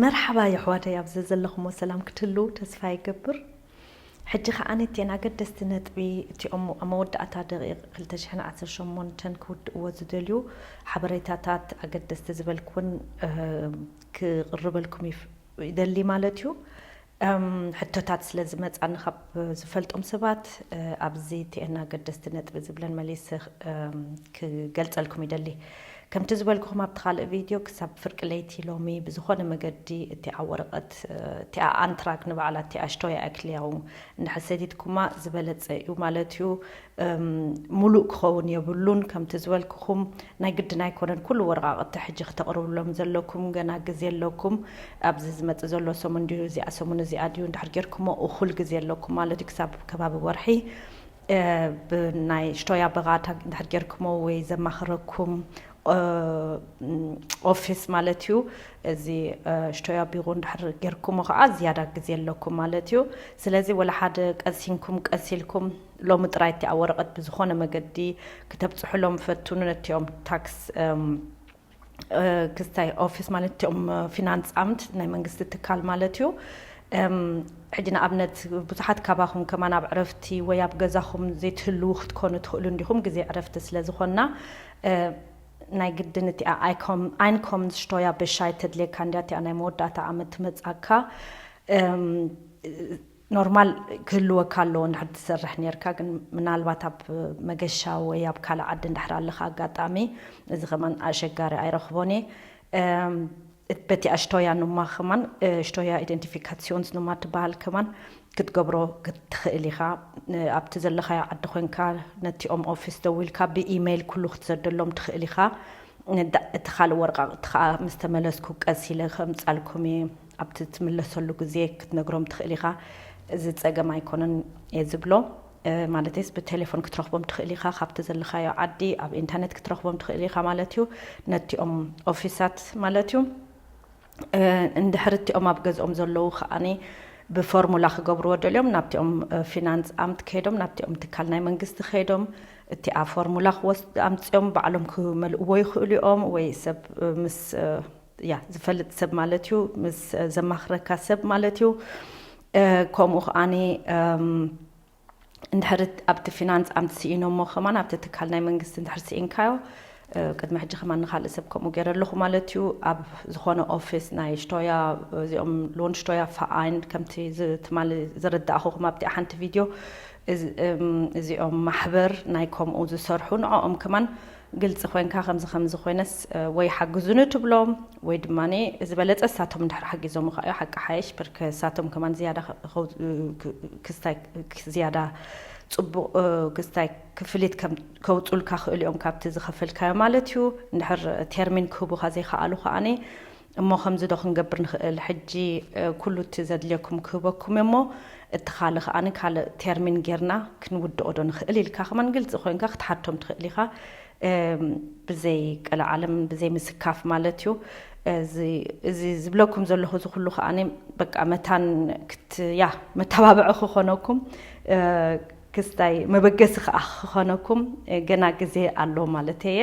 መርሓባ የሕዋተይ፣ ኣብዚ ዘለኹሞ ሰላም ክትህልዉ ተስፋ ይገብር። ሕጂ ከኣ ነተን ኣገደስቲ ነጥቢ እቲኦም ኣብ መወዳእታ ደቂቕ ክልተ ሽሕን ዓሰርተ ሸሞንተን ክውድእዎ ዝደልዩ ሓበሬታታት ኣገደስቲ ዝበልኩውን ክቕርበልኩም ይደሊ ማለት እዩ። ሕቶታት ስለ ዝመጻኒ ካብ ዝፈልጦም ሰባት ኣብዚ እቲኤን ኣገደስቲ ነጥቢ ዝብለን መሊሰ ክገልጸልኩም ይደሊ። ከምቲ ዝበልኩኹም ኣብቲ ካልእ ቪድዮ ክሳብ ፍርቂ ለይቲ ሎሚ ብዝኾነ መገዲ እቲኣ ወረቐት እቲኣ ኣንትራግ ንባዕላ እቲኣ ሽቶያ እክልያው እንድሕር ሰዲድኩማ ዝበለጸ እዩ ማለት እዩ። ሙሉእ ክኸውን የብሉን። ከምቲ ዝበልኩኹም ናይ ግድን ኣይኮነን ኩሉ ወረቓቕቲ ሕጂ ክተቕርብሎም ዘለኩም፣ ገና ግዜ ኣለኩም። ኣብዚ ዝመጽእ ዘሎ ሰሙን ድዩ እዚኣ ሰሙን እዚኣ ድዩ እንድሕር ጌርኩሞ እኹል ግዜ ኣለኩም ማለት እዩ። ክሳብ ከባቢ ወርሒ ብናይ ሽቶያ በቓታ እንድሕር ጌርኩሞ ወይ ዘማኽረኩም ኦፊስ ማለት እዩ። እዚ ሽቶያ ቢሮ እንድሕር ጌርኩሞ ከዓ ዝያዳ ግዜ ኣለኩም ማለት እዩ። ስለዚ ወላ ሓደ ቀሲንኩም ቀሲልኩም ሎሚ ጥራይ እቲ ኣብ ወረቐት ብዝኾነ መገዲ ክተብፅሑሎም ፈትኑ። ነቲኦም ታክስ ክስታይ ኦፊስ ማለት እቲኦም ፊናንስ ኣምት ናይ መንግስቲ ትካል ማለት እዩ። ሕጂ ንኣብነት ብዙሓት ካባኹም ከማን ኣብ ዕረፍቲ ወይ ኣብ ገዛኹም ዘይትህልዉ ክትኮኑ ትኽእሉ እንዲኹም፣ ግዜ ዕረፍቲ ስለ ዝኾንና ናይ ግድን እቲኣ ኣይኮም ኣይንኮም ሽቶያ በሻይ ተድልየካ እንዲያ እቲኣ ናይ መወዳእታ ዓመት ትመጻካ። ኖርማል ክህልወካ ኣለዎ እንድሕር ትሰርሕ ኔርካ፣ ግን ምናልባት ኣብ መገሻ ወይ ኣብ ካልእ ዓዲ እንድሕር ኣለኻ ኣጋጣሚ፣ እዚ ከማን ኣሸጋሪ ኣይረኽቦን እየ። በቲ ኣሽቶያ ኑማ ከማን ሽቶያ ኢደንቲፊካሲዮንስ ኑማ ትበሃል ከማን ክትገብሮ ክትኽእል ኢኻ። ኣብቲ ዘለኻዮ ዓዲ ኮንካ ነቲኦም ኦፊስ ደዊልካ ብኢሜይል ኩሉ ክትሰደሎም ትኽእል ኢኻ። እቲ ካልእ ወረቃቅቲ ከዓ ምስ ተመለስኩ ቀስ ኢለ ከምጻልኩም እየ። ኣብቲ ትምለሰሉ ግዜ ክትነግሮም ትኽእል ኢኻ። እዚ ጸገም ኣይኮነን እየ ዝብሎ። ማለትስ ብቴሌፎን ክትረኽቦም ትኽእል ኢኻ፣ ካብቲ ዘለኻዮ ዓዲ ኣብ ኢንተርኔት ክትረኽቦም ትኽእል ኢኻ ማለት እዩ። ነቲኦም ኦፊሳት ማለት እዩ። እንድሕር እቲኦም ኣብ ገዝኦም ዘለዉ ከዓኒ ብፎርሙላ ክገብርዎ ደልዮም ናብቲኦም ፊናንስ ኣምት ከይዶም፣ ናብቲኦም ትካል ናይ መንግስቲ ከይዶም እቲኣ ፎርሙላ ክወስ ኣምፅኦም ባዕሎም ክመልእዎ ይኽእሉ እዮም። ወይ ሰብ ምስ ያ ዝፈልጥ ሰብ ማለት እዩ፣ ምስ ዘማኽረካ ሰብ ማለት እዩ። ከምኡ ከዓኒ እንድሕር ኣብቲ ፊናንስ ኣምት ስኢኖሞ ከማን ኣብቲ ትካል ናይ መንግስቲ እንድሕር ስኢንካዮ፣ ቅድሚ ሕጂ ከማን ንካልእ ሰብ ከምኡ ገይረ ኣለኹ ማለት እዩ። ኣብ ዝኾነ ኦፊስ ናይ ሽቶያ፣ እዚኦም ሎን ሽቶያ ፈኣይን ከምቲ ትማሊ ዝረዳእኹኹም ኣብቲ ሓንቲ ቪድዮ፣ እዚኦም ማሕበር ናይ ከምኡ ዝሰርሑ ንዕኦም ከማን ግልፂ ኮይንካ ከምዚ ከምዚ ኮይነስ ወይ ሓግዙኒ ትብሎም ወይ ድማ ዝበለፀ እሳቶም እንድሕር ሓጊዞምኻ እዩ ሓቂ ሓየሽ። ብርክ እሳቶም ከማን ዝያዳ ክስታይ ዝያዳ ፅቡቕ ክስታይ ክፍሊት ከውፁልካ ክእሉ እዮም ካብቲ ዝኸፈልካዮ ማለት እዩ። እንድሕር ቴርሚን ክህቡኻ ዘይከኣሉ ከዓኒ እሞ ከምዚ ዶ ክንገብር ንኽእል፣ ሕጂ ኩሉ እቲ ዘድልየኩም ክህበኩም እሞ እቲ ካልእ ከዓኒ ካልእ ቴርሚን ጌርና ክንውድኦ ዶ ንኽእል ኢልካ ከማን ግልፂ ኮይንካ ክትሓቶም ትኽእል ኢኻ። ብዘይ ቀለዓለም ብዘይ ምስካፍ ማለት እዩ። እዚ ዝብለኩም ዘለኹ እዚ ኩሉ ከዓኒ በቃ መታን ክትያ መተባብዒ ክኾነኩም ክስታይ መበገሲ ከዓ ክኾነኩም ገና ግዜ ኣሎ ማለት እየ።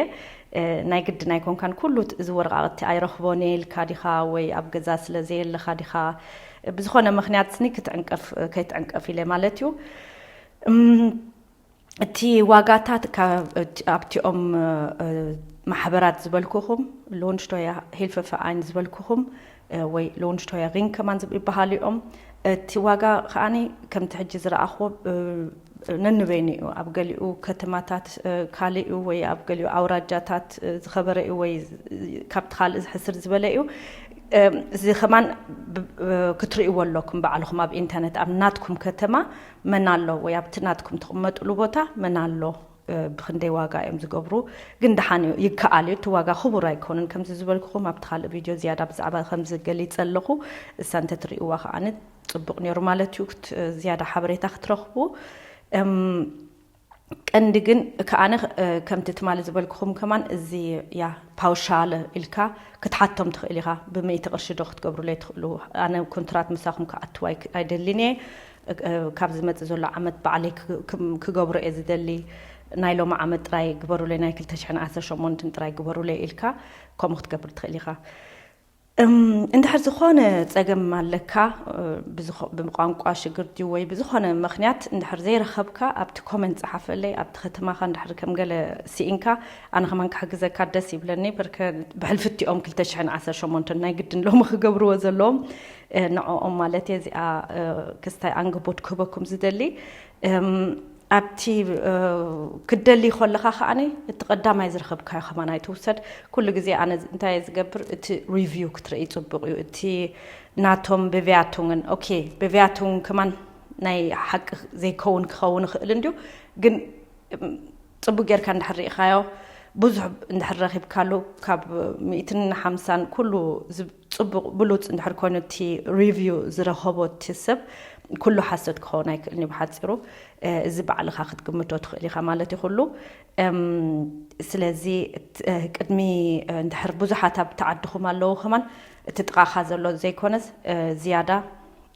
ናይ ግድን ኣይኮንካን ኩሉ እዚ ወረቃቅቲ ኣይረኽቦን እየ ኢልካ ዲኻ ወይ ኣብ ገዛ ስለ ዘየለኻ ዲኻ ብዝኾነ ምክንያት ስኒ ክትዕንቀፍ ከይትዕንቀፍ ኢለ ማለት እዩ። እቲ ዋጋታት ኣብቲኦም ማሕበራት ዝበልኩኹም ሎንሽቶያ ሂልፈፈ ኣይን ዝበልኩኹም ወይ ሎንሽቶያ ሪንከማን ይበሃሉ እዮም። እቲ ዋጋ ከዓኒ ከምቲ ሕጂ ዝረኣኽዎ ነንበይኑ እዩ። ኣብ ገሊኡ ከተማታት ካልእ እዩ ወይ ኣብ ገሊኡ ኣውራጃታት ዝኸበረ እዩ ወይ ካብቲ ካልእ ዝሕስር ዝበለ እዩ። እዚ ከማን ክትርእይዎ ኣለኩም ባዕልኹም ኣብ ኢንተርነት ኣብ ናትኩም ከተማ መን ኣሎ ወይ ኣብቲ ናትኩም ትቕመጥሉ ቦታ መን ኣሎ፣ ብክንደይ ዋጋ እዮም ዝገብሩ። ግን ደሓን እዩ ይከኣል እዩ። እቲ ዋጋ ክቡር ኣይኮኑን ከምዚ ዝበልኩኹም ኣብቲ ካልእ ቪድዮ ዝያዳ ብዛዕባ ከምዚ ገሊፀ ኣለኹ። እሳ እንተትርእይዋ ከዓኒ ፅቡቕ ነይሩ ማለት እዩ። ዝያዳ ሓበሬታ ክትረኽቡ ቀንዲ ግን ከዓነ ከምቲ ትማሊ ዝበልኩኹም ከማን እዚ ያ ፓውሻል ኢልካ ክትሓቶም ትኽእል ኢኻ። ብምእቲ ቅርሺ ዶ ክትገብሩለይ ትኽእሉ? ኣነ ኮንትራት ምሳኹም ክኣትው ኣይደልን እየ። ካብ ዝመፅእ ዘሎ ዓመት ባዕለይ ክገብሮ እየ ዝደሊ። ናይ ሎሚ ዓመት ጥራይ ግበሩለይ፣ ናይ ክልተ ሽሕን ዓሰርተ ሸሞንተን ጥራይ ግበሩለይ ኢልካ ከምኡ ክትገብር ትኽእል ኢኻ። እም፣ እንድሕር ዝኾነ ጸገም ኣለካ፣ እ፣ ብዝኾ-፣ ብቋንቋ ሽግር ድዩ ወይ ብዝኾነ ምኽንያት እንድሕር ዘይረኸብካ፣ ኣብቲ ኮመንት ጸሓፈለይ። ኣብቲ ከተማኻ እንድሕር ከም ገለ ስኢንካ፣ ኣነ ከማን ክሕግዘካ ደስ ይብለኒ። ብርከ-፣ ብሕልፊ እቲኦም ክልተ ሽሕን ዓሰርተ ሸሞንተን ናይ ግድን ሎሚ ክገብርዎ ዘለዎም፣ እ፣ ንዕኦም ማለት እየ። እዚኣ፣ እ፣ ክስታይ ኣንግቦት ክህበኩም ዝደሊ። እም፣ ኣብቲ፣ እ፣ ክትደሊ ከለኻ ከኣ እቲ ቀዳማይ ዝረኸብካዮ ከማን ኣይትውሰድ። ኩሉ ግዜ ኣነ ዝ-፣ እንታይ እየ ዝገብር፣ እቲ ሪቪው ክትርኢ ጽቡቕ እዩ። እቲ ናቶም ብቪያቱንግን፣ ኦኬ፣ ብቪያቱንግ ከማን ናይ ሓቂ ዘይከውን ክኸውን ይኽእል እንድዩ፣ ግን፣ እም፣ ጽቡቅ ጌርካ እንድሕር ርኢኻዮ፣ ብዙሕ እንድሕር ረኺብካሉ፣ ካብ ሚእትን ሓምሳን ኩሉ ዝ-፣ ጽቡቅ ብሉጽ እንድሕር ኮይኑ፣ እቲ ሪቪው ዝረኸቦ እቲ ሰብ ኩሉ ሓሶት ክኸውን ኣይክእልን እዩ። ብሓጺሩ፣ እ፣ እዚ ባዕልኻ ክትግምቶ ትኽእል ኢኻ ማለት እዩ ኩሉ። እም፣ ስለዚ፣ እት-፣ እ፣ ቅድሚ፣ እ፣ እንድሕር ብዙሓት ኣብቲ ዓድኹም ኣለዉ ከማን፣ እቲ ጥቓኻ ዘሎ ዘይኮነስ፣ እ፣ ዝያዳ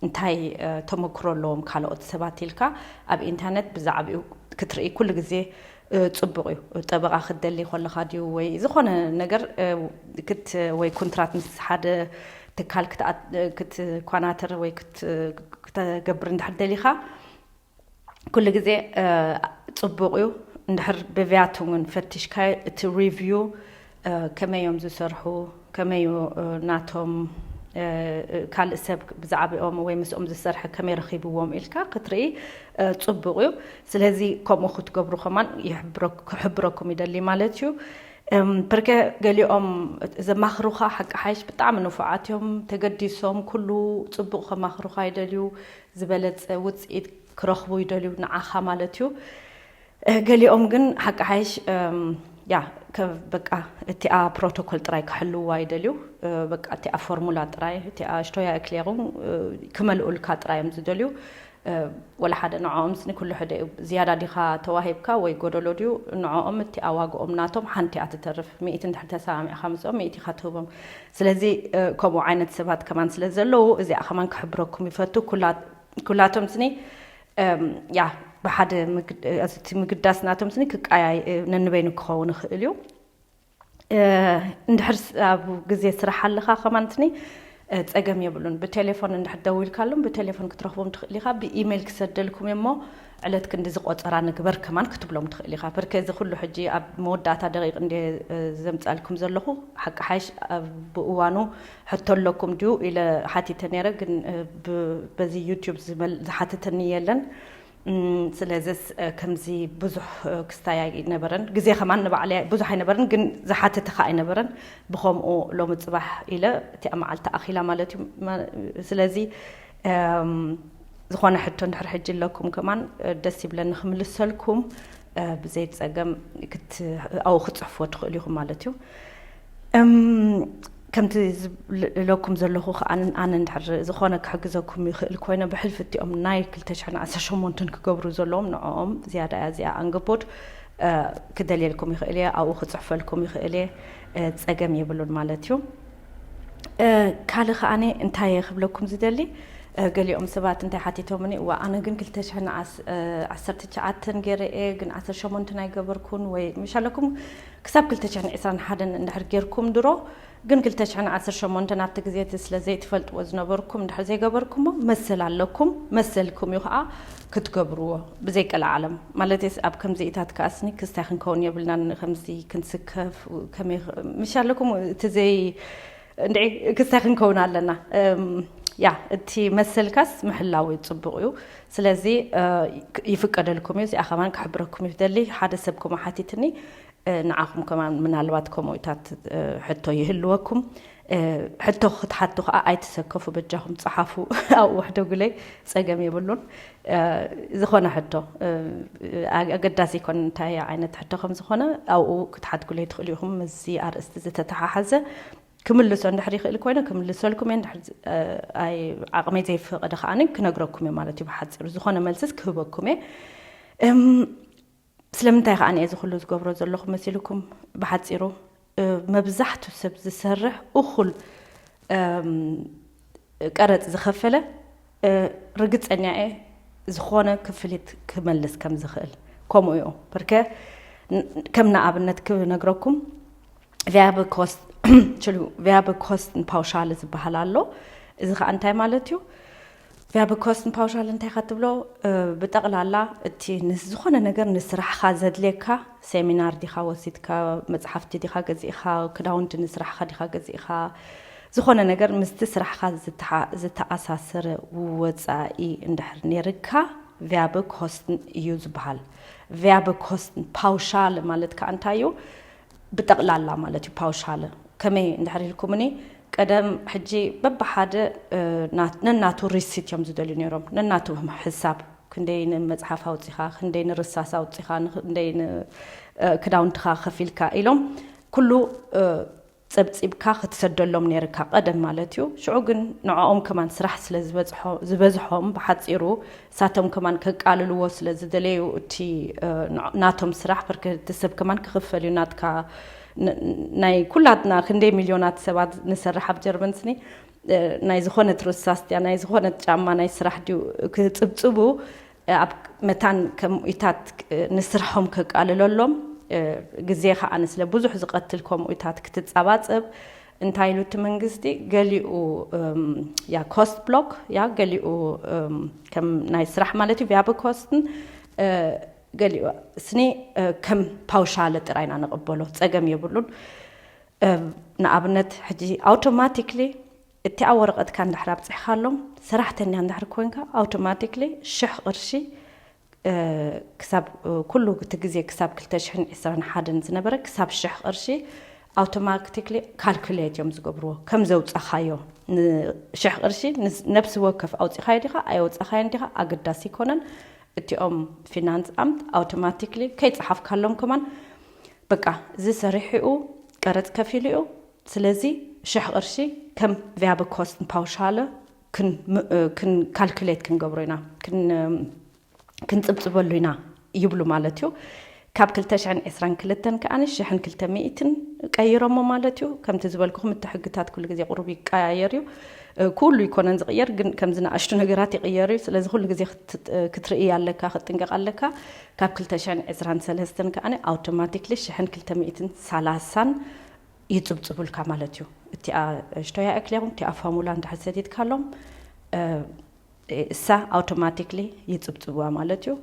እንታይ፣ እ፣ ተመክሮ ኣለዎም ካልኦት ሰባት ኢልካ ኣብ ኢንተርነት ብዛዕባኡ ክትርኢ ኩሉ ግዜ፣ እ፣ ጽቡቕ እዩ። ጠበቓ ክትደሊ ከለኻ ድዩ ወይ ዝኾነ ነገር፣ እ፣ ክት-፣ ወይ ኮንትራት ምስ ሓደ ትካል ክትኣ-፣ እ፣ ክትኳናተር ወይ ክት-፣ ክተገብር እንድሕር ደሊኻ፣ ኩሉ ግዜ፣ እ፣ ጽቡቕ እዩ። እንድሕር ብቪያቱንግን ፈቲሽካ እቲ ሪቪው፣ እ፣ ከመይ እዮም ዝሰርሑ፣ ከመይ እዩ፣ እ፣ ናቶም፣ እ፣ ካልእ ሰብ ብዛዕባኦም ወይ ምስኦም ዝሰርሐ ከመይ ረኺብዎም ኢልካ ክትርኢ፣ እ፣ ጽቡቕ እዩ። ስለዚ ከምኡ ክትገብሩ ከማን ይሕብረ-፣ ክሕብረኩም ይደሊ ማለት እዩ። እም፣ ብርከ ገሊኦም ዘማኽሩኻ ሓቂ ሓይሽ ብጣዕሚ ንፉዓት እዮም፣ ተገዲሶም ኩሉ ጽቡቕ ከማኽሩኻ ይደልዩ፣ ዝበለጸ ውጽኢት ክረኽቡ ይደልዩ ንዓኻ ማለት እዩ። እ፣ ገሊኦም ግን ሓቂ ሓይሽ፣ እም፣ ያ፣ ከ-፣ በቃ እቲኣ ፕሮቶኮል ጥራይ ክሕልውዋ ይደልዩ። እ፣ በቃ እቲኣ ፎርሙላ ጥራይ፣ እቲኣ ሽቶያ ኤክሌሩንግ፣ እ፣ ክመልኡልካ ጥራይ እዮም ዝደልዩ። እ፣ ወላ ሓደ ንዕኦም ስኒ ኩሉ ሕደ እዩ። ዝያዳ ዲኻ ተዋሂብካ ወይ ጎደሎ ድዩ? ንዕኦም እቲኣ ዋግኦም ናቶም ሓንቲ እያ ትተርፍ። ሚእቲ እንድሕር ተሰማሚዕካ ምስኦም ሚእቲ ኢኻ ትህቦም። ስለዚ፣ እ፣ ከምኡ ዓይነት ሰባት ከማን ስለ ዘለዉ እዚኣ ከማን ክሕብረኩም ይፈቱ። ኩላ-፣ ኩላቶም ስኒ፣ እም፣ ያ፣ ብሓደ ምግድ-፣ እ፣ እቲ ምግዳስ ናቶም ስኒ ክቀያይ-፣ እ፣ ነንበይኑ ክኸውን ይኽእል እዩ። እ፣ እንድሕር ስ-፣ ኣብ ግዜ ስራሕ ኣለኻ ከማን ስኒ፣ እ፣ ጸገም የብሉን። ብቴሌፎን እንድሕር ደዊልካሎም ብቴሌፎን ክትረኽቦም ትኽእል ኢኻ። ብኢሜይል ክሰደልኩም እየ እሞ ዕለት ክንዲ ዝቆጸራ ንግበር ከማን ክትብሎም ትኽእል ኢኻ። ብርከ እዚ ኩሉ ሕጂ ኣብ መወዳእታ ደቂቕ እንደ፣ እ፣ ዘምጻልኩም ዘለኹ፣ ሓቂ ሓይሽ ኣብ ብእዋኑ ሕቶ ኣለኩም ድዩ ኢለ ሓቲተ ነይረ፣ ግን፣ እ፣ ብ-፣ በዚ ዩቲዩብ ዝመል-፣ ዝሓተተኒ የለን። እም፣ ስለዚስ፣ እ፣ ከምዚ ብዙሕ፣ እ፣ ክስታይ ኣይነበረን። ግዜ ከማን ንባዕለይ ብዙሕ ኣይነበረን፣ ግን ዝሓተተ ከኣ ኣይነበረን። ብኸምኡ ሎሚ ጽባሕ ኢለ እቲኣ መዓልቲ ኣኺላ ማለት እዩ። ማ-፣ ስለዚ፣ እም፣ ዝኾነ ሕቶ እንድሕር ሕጂ ኣለኩም ከማን፣ እ፣ ደስ ይብለኒ ክምልሰልኩም። እ፣ ብዘይ ጸገም ክት-፣ ኣብኡ ክትጽሕፍዎ ትኽእሉ ኢኹም ማለት እዩ። እም፣ ከምቲ ዝብለኩም ዘለኹ ከኣ ኣነ እንድሕር ዝኾነ ክሕግዘኩም ይኽእል ኮይነ ብሕልፊ እቲኦም ናይ ክልተ ሽሕን ዓሰርተ ሸሞንተን ክገብሩ ዘለዎም ንዕኦም ዝያዳ እያ እዚኣ ኣንግቦት፣ እ፣ ክደልየልኩም ይኽእል እየ፣ ኣብኡ ክጽሕፈልኩም ይኽእል እየ፣ እ፣ ጸገም የብሉን ማለት እዩ። እ፣ ካልእ ከኣኒ እንታይ እየ ክብለኩም ዝደሊ፣ እ፣ ገሊኦም ሰባት እንታይ ሓቲቶምኒ፣ "እዋ ኣነ ግን ክልተ ሽሕን ዓሰርተ ትሽዓተን ገይረ እየ፣ ግን ዓሰርተ ሸሞንተን ኣይገበርኩን" ወይ ምሽ ኣለኩም ክሳብ ክልተ ሽሕን ዕስራን ሓደን እንድሕር ጌርኩም ድሮ፣ ግን ክልተ ሽሕን ዓሰርተ ሸሞንተን ኣብቲ ግዜ እቲ ስለ ዘይትፈልጥዎ ዝነበርኩም እንድሕር ዘይገበርኩሞ መሰል ኣለኩም፣ መሰልኩም እዩ ከኣ ክትገብርዎ ብዘይ ቀልዓለም። ማለትስ ኣብ ከምዚኢታት ከኣስኒ ክስታይ ክንከውን የብልናን፣ ከምዚ ክንስከፍ ከመይ ኽ-፣ ምሽ ኣለኩም እቲ ዘይ-፣ እንድዒ ክስታይ ክንከውን ኣለና። እም፣ ያ፣ እቲ መሰልካስ ምሕላው እዩ፣ ጽቡቕ እዩ። ስለዚ፣ እ፣ ይፍቀደልኩም እዩ። እዚኣ ከማን ክሕብረኩም እዩ ዝደሊ። ሓደ ሰብ ከምኡ ሓቲትኒ፣ እ፣ ንዓኹም ከማን ምናልባት ከምኡታት፣ እ፣ ሕቶ ይህልወኩም። እ፣ ሕቶ ክትሓቱ ከኣ ኣይትሰከፉ፣ በጃኹም ጸሓፉ። ኣብኡ ሕደጉለይ፣ ጸገም የብሉን። እ፣ ዝኾነ ሕቶ፣ እ፣ ኣገዳሲ ይኮን እንታይ ዓይነት ሕቶ ከም ዝኾነ ኣብኡ ክትሓትጉለይ ትኽእሉ ኢኹም። ምስዚ ኣርእስቲ ዝተተሓሓዘ ክምልሶ እንድሕር ይኽእል ኮይነ ክምልሰልኩም እየ፣ እንድሕር፣ እ፣ ኣይ-፣ ዓቕመይ ዘይፈቐደ ከኣ ክነግረኩም እየ ማለት እዩ። ብሓጺሩ ዝኾነ መልስስ ክህበኩም እየ። እም፣ ስለምንታይ ከኣ እየ እዚ ኩሉ ዝገብሮ ዘለኹ መሲልኩም? ብሓጺሩ፣ እ፣ መብዛሕቱ ሰብ ዝሰርሕ እኹል፣ እም፣ ቀረጽ ዝኸፈለ፣ እ፣ ርግጸኛ እየ ዝኾነ ክፍሊት ክመልስ ከም ዝኽእል። ከምኡ እዩ። ብርከ ን-፣ ከም ንኣብነት ክነግረኩም፣ ቪያብል ኮስት ችሉ ቪያብል ኮስትን ፓውሻል ዝበሃል ኣሎ። እዚ ከዓ እንታይ ማለት እዩ? ቪያብል ኮስትን ፓውሻል እንታይ ካ ትብሎ? ብጠቕላላ እቲ ዝኾነ ነገር ንስራሕኻ ዘድልየካ፣ ሴሚናር ዲኻ ወሲድካ፣ መፅሓፍቲ ዲኻ ገዚእኻ፣ ክዳውንቲ ንስራሕኻ ዲኻ ገዚእኻ፣ ዝኾነ ነገር ምስቲ ስራሕኻ ዝተኣሳሰረ ወፃኢ እንድሕር ነይርካ ቪያብል ኮስትን እዩ ዝበሃል። ቪያብል ኮስትን ፓውሻል ማለት ከዓ እንታይ እዩ? ብጠቕላላ ማለት እዩ። ፓውሻል ከመይ እንድሕር ኢልኩምኒ፣ ቀደም ሕጂ በብሓደ ነናቱ ሪሲት እዮም ዝደልዩ ነይሮም። ነናቱ ሕሳብ፣ ክንደይ ንመፅሓፍ ኣውፂኻ፣ ክንደይ ንርሳስ ኣውፂኻ፣ ክንደይ ክዳውንትኻ ከፊልካ ኢሎም ኩሉ ፀብፂብካ ክትሰደሎም ነይርካ ቀደም ማለት እዩ። ሽዑ ግን ንዕኦም ከማን ስራሕ ስለ ዝበዝሖም፣ ብሓፂሩ እሳቶም ከማን ከቃልልዎ ስለ ዝደለዩ፣ እቲ ናቶም ስራሕ በርከቲ ሰብ ከማን ክኽፈል እዩ። ናትካ ናይ ኩላትና ክንደይ ሚልዮናት ሰባት ንሰርሕ ኣብ ጀርመን ስኒ፣ ናይ ዝኾነት ርሳስ ድያ፣ ናይ ዝኾነት ጫማ ናይ ስራሕ ድዩ ክፅብፅቡ፣ ኣብ መታን ከም ኢታት ንስርሖም ከቃልለሎም፣ ግዜ ከዓ ንስለ ብዙሕ ዝቐትል ከምኡ ኢታት ክትፀባፀብ እንታይ ኢሉ እቲ መንግስቲ፣ ገሊኡ ያ ኮስት ብሎክ፣ ያ ገሊኡ ከም ናይ ስራሕ ማለት እዩ ቪያብል ኮስትን፣ ገሊኡ ስኒ ከም ፓውሻለ ጥራይና ንቕበሎ፣ ፀገም የብሉን። ንኣብነት ሕጂ ኣውቶማቲክሊ እቲኣ ወረቐትካ እንድሕር ኣብፅሕካሎም፣ ሰራሕተኛ እንድሕር ኮንካ ኣውቶማቲክሊ ሽሕ ቅርሺ ክሳብ ኩሉ እቲ ግዜ ክሳብ ክልተ ሽሕን ዕስራን ሓደን ዝነበረ ክሳብ ሽሕ ቅርሺ ኣውቶማቲክሊ ካልኩሌት እዮም ዝገብርዎ። ከም ዘውፃኻዮ ንሽሕ ቅርሺ ነብሲ ወከፍ ኣውፂኻዮ ዲኻ ኣየውፃኻዮን ዲኻ ኣገዳሲ ኣይኮነን። እቲኦም ፊናንስ ኣምት ኣውቶማቲክሊ ከይፀሓፍካሎም ከማን በቃ እዚ ሰሪሕኡ ቀረፅ ከፊሉ እዩ። ስለዚ ሽሕ ቅርሺ ከም ቪያብል ኮስት ፓውሻለ ክንካልኩሌት ክንገብሮ ኢና፣ ክንፅብፅበሉ ኢና ይብሉ ማለት እዩ። ካብ ክልተ ሽሕን ዕስራን ክልተን ከኣ ሽሕን ክልተ ሚእትን ቀይሮሞ ማለት እዩ። ከምቲ ዝበልኩኹም እቲ ሕግታት ኩሉ ግዜ ቁሩብ ይቀያየር እዩ። ኩሉ ይኮነን ዝቕየር፣ ግን ከምዚ ንኣሽቱ ነገራት ይቕየር እዩ። ስለዚ ኩሉ ግዜ ክትርኢ ኣለካ፣ ክትጥንቀቕ ኣለካ። ካብ ክልተ ሽሕን ዕስራን ሰለስተን ከኣ ኣውቶማቲክሊ ሽሕን ክልተ ሚእትን ሰላሳን ይፅብፅቡልካ ማለት እዩ። እቲኣ ሽቶያ እክሌኹም እቲኣ ፎርሙላ እንድሕር ሰቲትካሎም እሳ ኣውቶማቲክሊ ይፅብፅብዋ ማለት እዩ።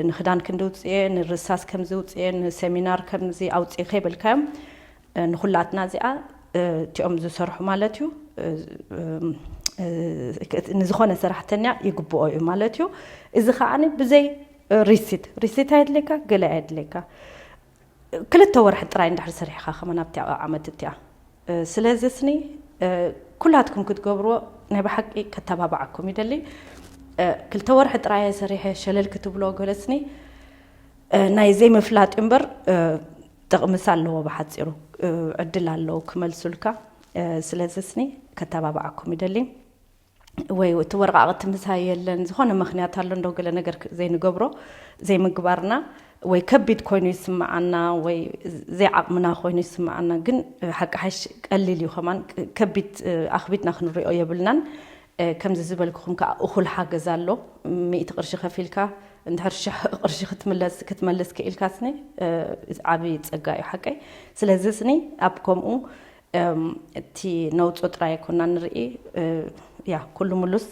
ንክዳን ክንዲ ውፅኤ፣ ንርሳስ ከምዚ ውፅኤ፣ ንሰሚናር ከምዚ ኣውፅኤ ከይበልካዮም ንኩላትና እዚኣ እቲኦም ዝሰርሑ ማለት እዩ ንዝኾነ ሰራሕተኛ ይግብኦ እዩ ማለት እዩ። እዚ ከዓ ብዘይ ሪሲት፣ ሪሲት ኣየድልየካ፣ ገለ ኣየድልየካ። ክልተ ወርሒ ጥራይ እንድሕር ሰሪሕካ ከማን ኣብቲ ዓመት እቲኣ። ስለዚ ስኒ ኩላትኩም ክትገብርዎ ናይ ብሓቂ ከተባብዓኩም ይደሊ። ክልተ ወርሒ ጥራይ ሰሪሐ ሸለል ክትብሎ ገለ ስኒ ናይ ዘይምፍላጥ እምበር ጥቕምስ ኣለዎ። ብሓፂሩ ዕድል ኣለዉ ክመልሱልካ። ስለዚ ስኒ ከተባብዓኩም ይደሊ። ወይ እቲ ወረቓቕቲ ምሳይ የለን፣ ዝኾነ ምኽንያት ኣሎ እንዶ ገለ ነገር ዘይንገብሮ ዘይምግባርና፣ ወይ ከቢድ ኮይኑ ይስምዓና ወይ ዘይዓቕምና ኮይኑ ይስምዓና። ግን ሓቂ ሓሽ ቀሊል እዩ ከማን፣ ከቢድ ኣኽቢድና ክንሪኦ የብልናን። ከምዚ ዝበልኩኹም ከዓ እኹል ሓገዝ ኣሎ። ሚእቲ ቅርሺ ከፊልካ እንድሕር ሽሕ ቅርሺ ክትምለስ ክትመልስ ክኢልካ ስኒ ዓብዪ ፀጋ እዩ ሓቀይ። ስለዚ ስኒ ኣብ ከምኡ እቲ ነውፅኦ ጥራይ ኣይኮና ንርኢ፣ ያ ኩሉ ምሉስ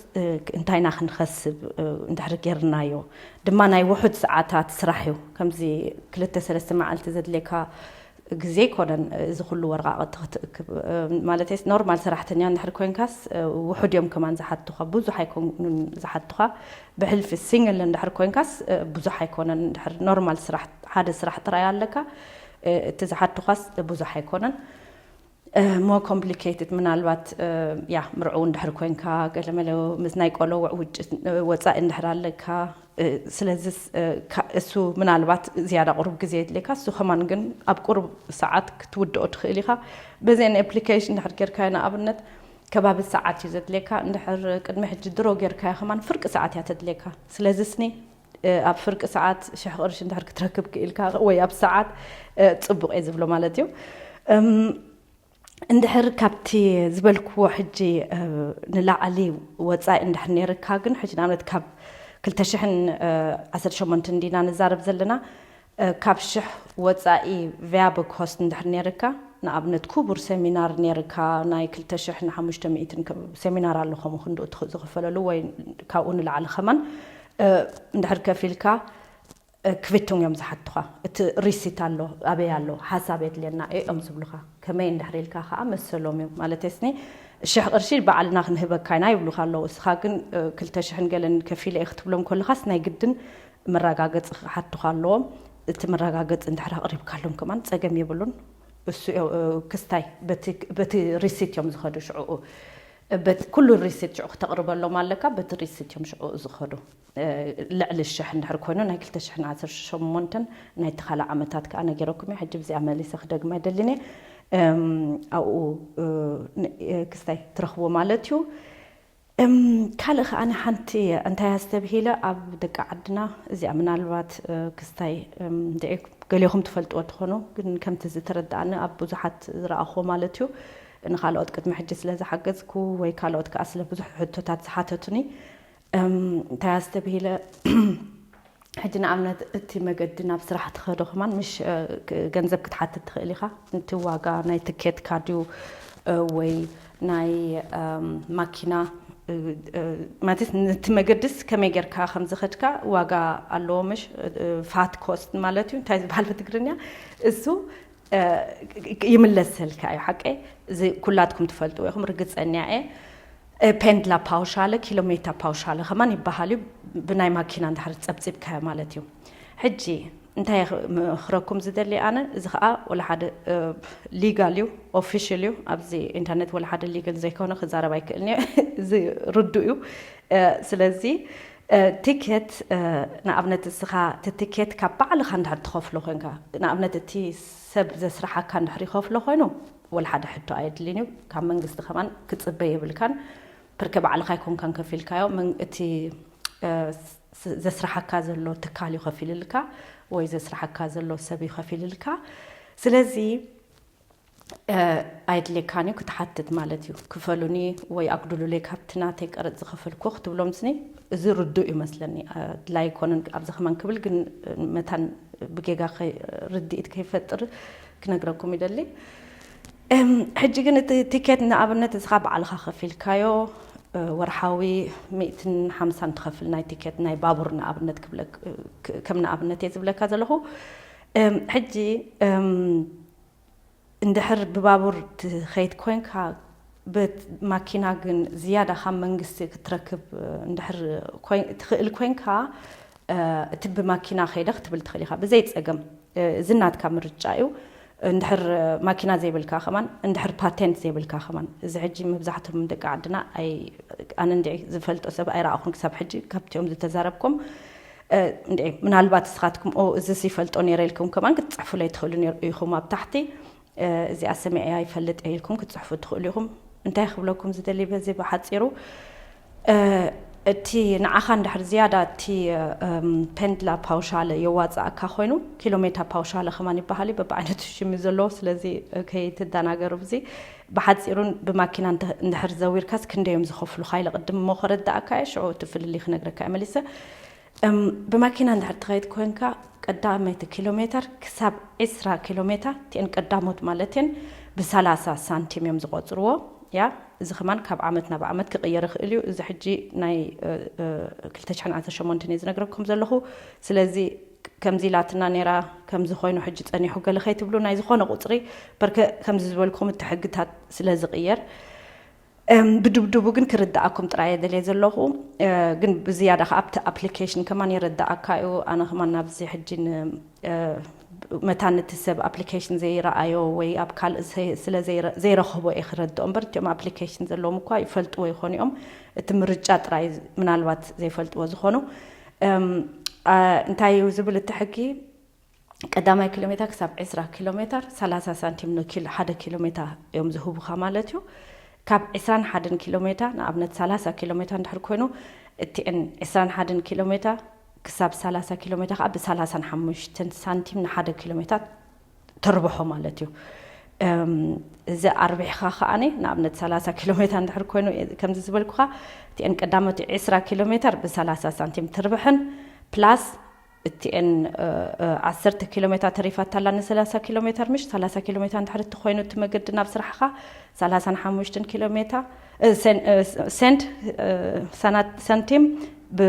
እንታይ ኢና ክንኸስብ እንድሕር ጌርናዮ ድማ ናይ ውሑድ ሰዓታት ስራሕ እዩ። ከምዚ ክልተ ሰለስተ መዓልቲ ዘድልየካ ግዜ ኣይኮነን። እዚ ኩሉ ወረቃቅቲ ክትእክብ ማለት ኖርማል ሰራሕተኛ እንድሕር ኮንካስ ውሑድ እዮም ከማን ዝሓቱኻ፣ ብዙሕ ኣይኮኑን ዝሓቱኻ። ብሕልፊ ሲንግል እንድሕር ኮንካስ ብዙሕ ኣይኮነን። እንድሕር ኖርማል ስራሕ ሓደ ስራሕ ጥራይ ኣለካ እቲ ዝሓቱኻስ ብዙሕ ኣይኮነን። ሞ ኮምፕሊኬትድ ምናልባት ያ ምርዑው እንድሕር ኮንካ ገለመለ ምስ ናይ ቆሎ ውዕውጭ ወፃኢ እንድሕር ኣለካ። ስለዚ እሱ ምናልባት ዝያዳ ቁሩብ ግዜ የድልየካ። እሱ ከማን ግን ኣብ ቁሩብ ሰዓት ክትውድኦ ትኽእል ኢኻ። በዚአን ኣፕሊኬሽን እንድሕር ጌርካዮ ንኣብነት ከባቢ ሰዓት እዩ ዘድልየካ። እንድሕር ቅድሚ ሕጂ ድሮ ጌርካዮ ከማን ፍርቂ ሰዓት እያ ተድልየካ። ስለዚ ስኒ ኣብ ፍርቂ ሰዓት ሽሕ ቅርሺ እንድሕር ክትረክብ ክኢልካ ወይ ኣብ ሰዓት ፅቡቅ እየ ዝብሎ ማለት እዩ። እንድሕር ካብቲ ዝበልክዎ ሕጂ ንላዕሊ ወፃኢ እንድሕር ነይርካ ግን ሕጂ ንኣብነት ካብ ክልተ ሽሕን ዓሰርተ ሸሞንተን እንዲና ንዛረብ ዘለና ካብ ሽሕ ወፃኢ ቪያብል ኮስት እንድሕር ነይርካ ንኣብነት ክቡር ሰሚናር ነርካ ናይ ክልተ ሽሕ ንሓሙሽተ ሚእትን ከ- ሰሚናር ኣሎ ከምኡ ክንድኡ ትኽ- ዝኽፈለሉ ወይ ካብኡ ንላዕሊ ከማን እ፣ እንድሕር ከፊልካ እ፣ ክፍትም እዮም ዝሓትኻ። እቲ ሪሲት ኣሎ ኣበይ ኣሎ ሓሳብ የድልየና እዮም ዝብሉኻ። ከመይ እንድሕር ኢልካ ከዓ መሰሎም እዮም ማለት ስኒ ሽሕ ቅርሺ በዓልና ክንህበካ ኢና ይብሉኻ ኣለዉ። እስኻ ግን እ፣ ክልተ ሽሕን ገለን ከፊለ እየ ክትብሎም ከለኻስ ናይ ግድን መረጋገፂ ክሓቱኻ ኣለዎም። እቲ መረጋገፂ እንድሕር ኣቕሪብካሎም ከማን ፀገም የብሉን። እሱ እ፣ ክስታይ በቲ በቲ ሪሲት እዮም ዝኸዱ ሽዕኡ በቲ ኩሉ ሪሲት ሽዑ ክተቕርበሎም ኣለካ። በቲ ሪሲት እዮም ሽዑ ዝኸዱ። እ፣ ልዕሊ ሽሕ እንድሕር ኮይኑ ናይ ክልተ ሽሕን ዓሰርተ ሸሞንተን ናይ ተኻለ ዓመታት ከዓ ነጊረኩም እየ። ሕጂ ብዚኣ መሊሰ ክደግማ ኣይደልን እየ። እም፣ ኣብኡ እ፣ ን- እ፣ ክስታይ ትረኽቦ ማለት እዩ። እም፣ ካልእ ከኣ ሓንቲ እንታይ ኣስተብሂለ ኣብ ደቂ ዓድና እዚኣ ምናልባት እ፣ ክስታይ እም፣ ድዒ ገሌኹም ትፈልጥዎ ትኾኑ፣ ግን ከምቲ ዝተረዳእኒ ኣብ ብዙሓት ዝረኣኹዎ ማለት እዩ። ንኻልኦት ቅድሚ ሕጂ ስለ ዝሓገዝኩ ወይ ካልኦት ከኣ ስለ ብዙሕ ሕቶታት ዝሓተቱኒ እም፣ እንታይ ኣስተብሂለ ሕጂ ንኣብነት እቲ መገዲ ናብ ስራሕ ትኸዶ ከማን ምሽ እ፣ ክ- ገንዘብ ክትሓትት ትኽእል ኢኻ። እቲ ዋጋ ናይ ትኬትካ ድዩ እ፣ ወይ ናይ እም፣ ማኪና እ፣ እ፣ ማለት ነቲ መገድስ ከመይ ጌርካ ከም ዝኸድካ ዋጋ ኣለዎ ምሽ እ፣ ፋት ኮስት ማለት እዩ እንታይ ዝበሃል ብትግርኛ እሱ እ፣ ይምለሰልካ እዩ ሓቀይ። እዚ ኩላትኩም ትፈልጥዎ ኢኹም ርግፀኛ እየ። እ፣ ፔንድላ ፓውሻለ ኪሎ ሜታ ፓውሻለ ከማን ይበሃል እዩ። ብናይ ማኪና እንድሕር ፀብፂብካዮ ማለት እዩ። ሕጂ እንታይ ኽ- ምኽረኩም ዝደሊ ኣነ እዚ ከዓ ወላ ሓደ ሊጋል እዩ ኦፊሽል እዩ። ኣብዚ ኢንተርኔት ወላ ሓደ ሊጋል ዘይኮነ ክዛረብ ኣይክእልን እየ። እዚ ርዱ እዩ። እ፣ ስለዚ እ፣ ቲኬት እ፣ ንኣብነት እስኻ እቲ ቲኬት ካብ ባዕልኻ እንድሕር ትኸፍሎ ኮንካ ንኣብነት እቲ ሰብ ዘስርሓካ እንድሕር ይኸፍሎ ኮይኑ ወላ ሓደ ሕቶ ኣየድልን እዩ። ካብ መንግስቲ ከማን ክፅበ የብልካን። ፕርከ ባዕልኻ ኣይኮንካን ከፊልካዮ መን- እቲ እ፣ ስ- ዘስርሓካ ዘሎ ትካል እዩ ከፊልልካ ወይ ዘስርሓካ ዘሎ ሰብ እዩ ከፊልልካ። ስለዚ እ፣ ኣየድልየካን እዩ ክትሓትት ማለት እዩ። ክፈሉኒ ወይ ኣጉድሉለይ ካብቲ ናተይ ቀረፅ ዝኸፈልኩ ክትብሎም ስኒ እዚ ርዱእ እዩ መስለኒ። ኣድላይ ኣይኮነን ኣብዚ ከማን ክብል ግን እ፣ መታን ብጌጋ ከይ- ርድኢት ከይፈጥር ክነግረኩም ይደሊ። እም፣ ሕጂ ግን እቲ ቲኬት ንኣብነት እስኻ ባዕልኻ ከፊልካዮ እ፣ ወርሓዊ ሚእትን ሓምሳን ትኸፍል ናይ ቲኬት ናይ ባቡር ንኣብነት ክብለክ እ፣ ክ- ከም ንኣብነት እየ ዝብለካ ዘለኹ። እም፣ ሕጂ እም፣ እንድሕር ብባቡር ትኸይድ ኮንካ በት ማኪና ግን ዝያዳ ካብ መንግስቲ ክትረክብ እ፣ እንድሕር ኮይ- ትኽእል ኮንካ እ፣ እቲ ብማኪና ከይደ ክትብል ትኽእል ኢኻ ብዘይ ፀገም። እዚ ናትካ ምርጫ እዩ። እንድሕር ማኪና ዘይብልካ ከማን እንድሕር ፓቴንት ዘይብልካ ከማን እዚ ሕጂ መብዛሕትም ደቂ ዓድና ኣይ ኣነ እንዲ ዝፈልጦ ሰብ ኣይረኣኹን ክሳብ ሕጂ ካብቲኦም ዝተዛረብኩም እ፣ እንዲ ምናልባት እስኻትኩም ኦ እዚ ይፈልጦ ነይረ ኢልኩም ከማን ክትፅሕፉለይ ትኽእሉ ነይሩ ኢኹም ኣብ ታሕቲ እ፣ እዚኣ ሰሚዐያ ይፈልጥ እየ ኢልኩም ክትፅሕፉ ትኽእሉ ኢኹም። እንታይ ክብለኩም ዝደሊ በዚ ብሓፂሩ እ፣ እቲ ንዓኻ እንድሕር ዝያዳ እቲ እም፣ ፔንድላ ፓውሻለ የዋፅኣካ ኮይኑ ኪሎ ሜታ ፓውሻለ ከማን ይበሃል እዩ በብዓይነቱ ሽም እዩ ዘለዎ ስለዚ እ፣ ከይትደናገሩ ብዚ ብሓፂሩን ብማኪና እንተ- እንድሕር ዘዊርካስ ክንደዮም ዝኸፍሉካ ኢለ ቅድም እሞ ከረዳእካ እየ ሽዑ እቲ ፍልልይ ክነግረካ እየ መሊሰ እም፣ ብማኪና እንድሕር ትኸይድ ኮንካ ቀዳመይቲ ኪሎ ሜተር ክሳብ ዕስራ ኪሎ ሜታ እቲአን ቀዳሞት ማለት እየን ብሰላሳ ሳንቲም እዮም ዝቆፅርዎ ያ እዚ ከማን ካብ ዓመት ናብ ዓመት ክቕየር ይኽእል እዩ እዚ ሕጂ ናይ እ፣ እ፣ ክልተ ሽሕን ዓሰርተ ሸሞንተን እየ ዝነግረኩም ዘለኹ ስለዚ ከምዚ ኢላትና ነይራ ከምዚ ኮይኑ ሕጂ ፀኒሑ ገለ ከይትብሉ ናይ ዝኾነ ቁፅሪ በርከ ከምዚ ዝበልኩም እቲ ሕግታት ስለ ዝቕየር እም፣ ብድብድቡ ግን ክርድኣኩም ጥራይ እየ ደልየ ዘለኹ እ፣ ግን ብዝያዳ ከዓ ኣብቲ ኣፕሊኬሽን ከማን ይርድኣካ እዩ ኣነ ከማን ናብዚ ሕጂ ን- እ፣ መታን እቲ ሰብ ኣፕሊኬሽን ዘይረኣዮ ወይ ኣብ ካልእ ዘይ- ስለ ዘይረ- ዘይረኸቦ እየ ክረድኦ እምበር እቲኦም ኣፕሊኬሽን ዘለዎም እኳ ይፈልጥዎ ይኾኑ እዮም እቲ ምርጫ ጥራይ ምናልባት ዘይፈልጥዎ ዝኾኑ እም፣ እ፣ እንታይ እዩ ዝብል እቲ ሕጊ ቀዳማይ ኪሎ ሜተር ክሳብ ዕስራ ኪሎ ሜተር ሰላሳ ሳንቲም ንኪሎ ሓደ ኪሎ ሜታ እዮም ዝህቡኻ ማለት እዩ። ካብ ዕስራን ሓደን ኪሎ ሜታ ንኣብነት ሰላሳ ኪሎ ሜታ እንድሕር ኮይኑ እቲአን ዕስራን ሓደን ኪሎ ሜታ ክሳብ ሰላሳ ኪሎ ሜታ ከዓ ብሰላሳን ሓሙሽተን ሳንቲም ንሓደ ኪሎ ሜታ ተርብሖ ማለት እዩ። እም፣ እዚ ኣርቢሕኻ ከዓኒ ንኣብነት ሰላሳ ኪሎ ሜታ እንድሕር ኮይኑ ከምዚ ዝበልኩኻ እቲአን ቀዳሞት ዕስራ ኪሎ ሜተር ብሰላሳ ሳንቲም ትርብሕን ፕላስ እቲኤን ዓሰርተ ኪሎ ሜትር ተሪፋታ ኣላ ን ሰላሳ ኪሎ ሜትር ምሽ ሰላሳ ኪሎ ሜትር እንድሕር እትኮይኑ እቲ መገዲ ናብ ስራሕኻ ሰላሳን ሓሙሽተን ኪሎ ሜትር ሰንት ሳንቲም ብ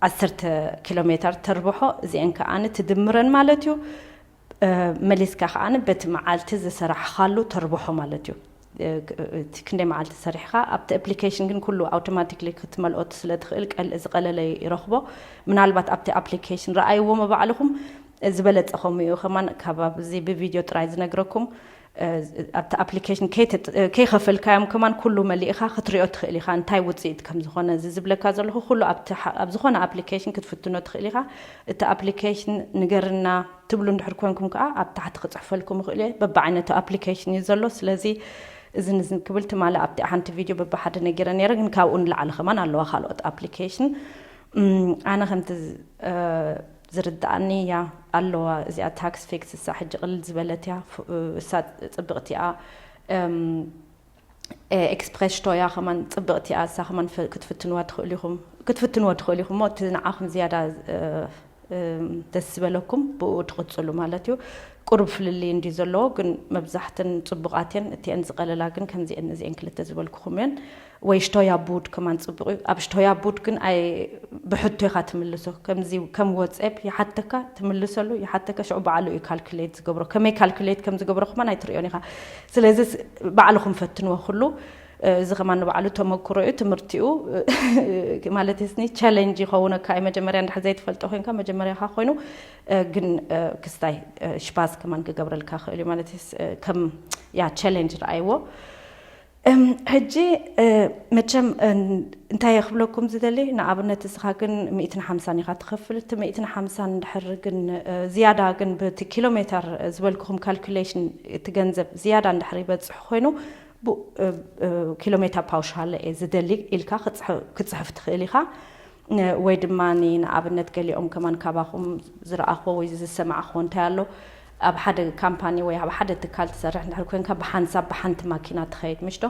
ዓሰርተ ኪሎ ሜትር ተርብሖ እዚአን ከኣ ትድምረን ማለት እዩ። መሊስካ ከኣ በቲ መዓልቲ ዝሰራሕኻሉ ተርብሖ ማለት እዩ። እቲ ክንደይ መዓልቲ ሰሪሕካ ኣብቲ ኣፕሊኬሽን ግን ኩሉ ኣውቶማቲክሊ ክትመልኦት ስለ ትኽእል ቀል ዝቀለለ ይረኽቦ። ምናልባት ኣብቲ ኣፕሊኬሽን ረኣይዎ መባዕልኹም ዝበለጸ ከምኡ እዩ። ከማን ካብ ኣብዚ ብቪድዮ ጥራይ ዝነግረኩም ኣብቲ ኣፕሊኬሽን ከይከፈልካዮም ከማን ኩሉ መሊእኻ ክትሪኦ ትኽእል ኢኻ እንታይ ውፅኢት ከም ዝኾነ እዚ ዝብለካ ዘለኹ ኩሉ ኣብ ዝኾነ ኣፕሊኬሽን ክትፍትኖ ትኽእል ኢኻ። እቲ ኣፕሊኬሽን ንገርና ትብሉ እንድሕር ኮንኩም ከዓ ኣብ ታሕቲ ክፅሕፈልኩም ይኽእል እየ። በብዓይነቱ ኣፕሊኬሽን እዩ ዘሎ። ስለዚ እዝን እዝን ክብል ትማሊ ኣብቲ ሓንቲ ቪድዮ በብሓደ ነጊረ ነይረ፣ ግን ካብኡ ንላዕሊ ከማን ኣለዋ ካልኦት ኣፕሊኬሽን። ኣነ ከምቲ ዝርድኣኒ እያ ኣለዋ እዚኣ ታክስ ፊክስ እሳ ሕጂ ቅልል ዝበለት እያ። እሳ ፅብቕቲ እያ። ኤክስፕሬስ ሽቶያ ከማን ፅብቕቲ እያ። እሳ ከማን ክትፍትንዋ ትኽእሉ ኢኹም ክትፍትንዎ ትኽእሉ ኢኹም እሞ እቲ ንዓኹም ዝያዳ ደስ ዝበለኩም ብኡ ትቕፅሉ ማለት እዩ። ቁሩብ ፍልልይ እንዲ ዘለዎ ግን መብዛሕተን ፅቡቓት እየን። እቲአን ዝቐለላ ግን ከምዚአን እዚአን ክልተ ዝበልኩኹም እየን። ወይ ሽቶያ ቡድ ከማን ፅቡቕ እዩ። ኣብ ሽቶያ ቡድ ግን ኣይ ብሕቶ ኢኻ ትምልሶ። ከምዚ ከም ወፅኤፕ ይሓተካ ትምልሰሉ ይሓተካ ሽዑ ባዕሉ እዩ ካልኩሌት ዝገብሮ። ከመይ ካልኩሌት ከም ዝገብሮ ከማን ኣይትሪኦን ኢኻ። ስለዚ ባዕልኹም ፈትንዎ ኩሉ እዚ ከማን ንባዕሉ ተመክሮ እዩ ትምህርቲ እዩ። ማለት ስኒ ቻሌንጅ ይኸውነካ እዩ መጀመርያ እንድሕር ዘይትፈልጦ ኮይንካ መጀመርያካ ኮይኑ ግን ክስታይ ሽባዝ ከማን ክገብረልካ ክእል እዩ ማለት ከም ያ ቻሌንጅ ረኣይዎ። ሕጂ መቸም እንታይ ክብለኩም ዝደሊ ንኣብነት እስኻ ግን ሚእትን ሓምሳን ኢኻ ትኸፍል እቲ ሚእትን ሓምሳን እንድሕር ግን ዝያዳ ግን ብቲ ኪሎ ሜተር ዝበልኩኹም ካልኩሌሽን እቲ ገንዘብ ዝያዳ እንድሕር ይበፅሕ ኮይኑ ኪሎ ሜታ ፓውሻለ እየ ዝደሊ ኢልካ ክትፅሕፍ ትኽእል ኢኻ። ወይ ድማ ንኣብነት ገሊኦም ከማን ካባኹም ዝረኣኽዎ ወይ ዝሰማዕኽዎ እንታይ ኣሎ ኣብ ሓደ ካምፓኒ ወይ ኣብ ሓደ ትካል ትሰርሕ እንድሕር ኮንካ ብሓንሳብ ብሓንቲ ማኪና ትኸይድ ምሽ ዶ?